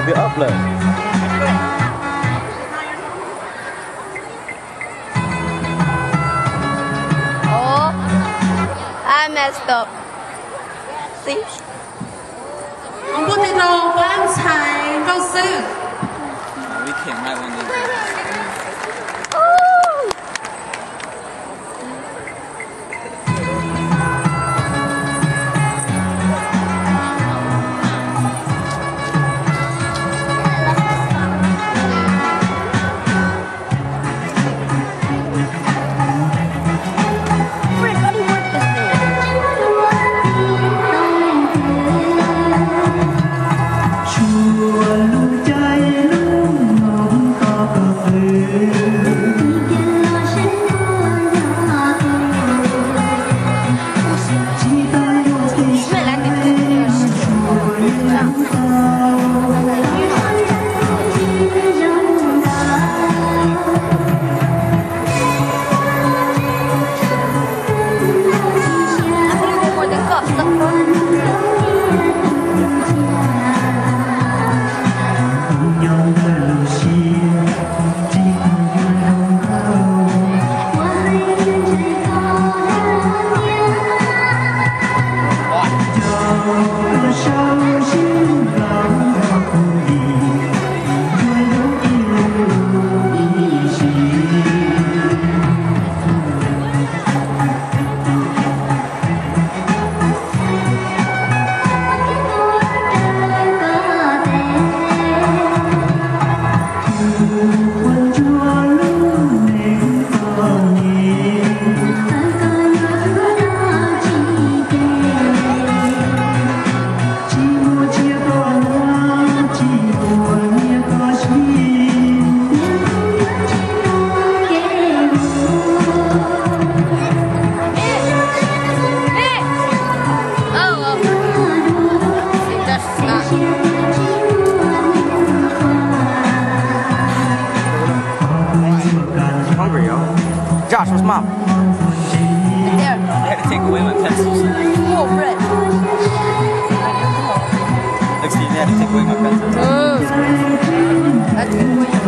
Twb up lawm. Ov, I messed up. See? Kuv pub tij rau pab ntxhais nkauj xwb. Hungry, yo. Josh, what's mom? Right there. They had to take away my pencils. Oh, bread. Looks like they had to take away my pencils. Mm. That's good for you.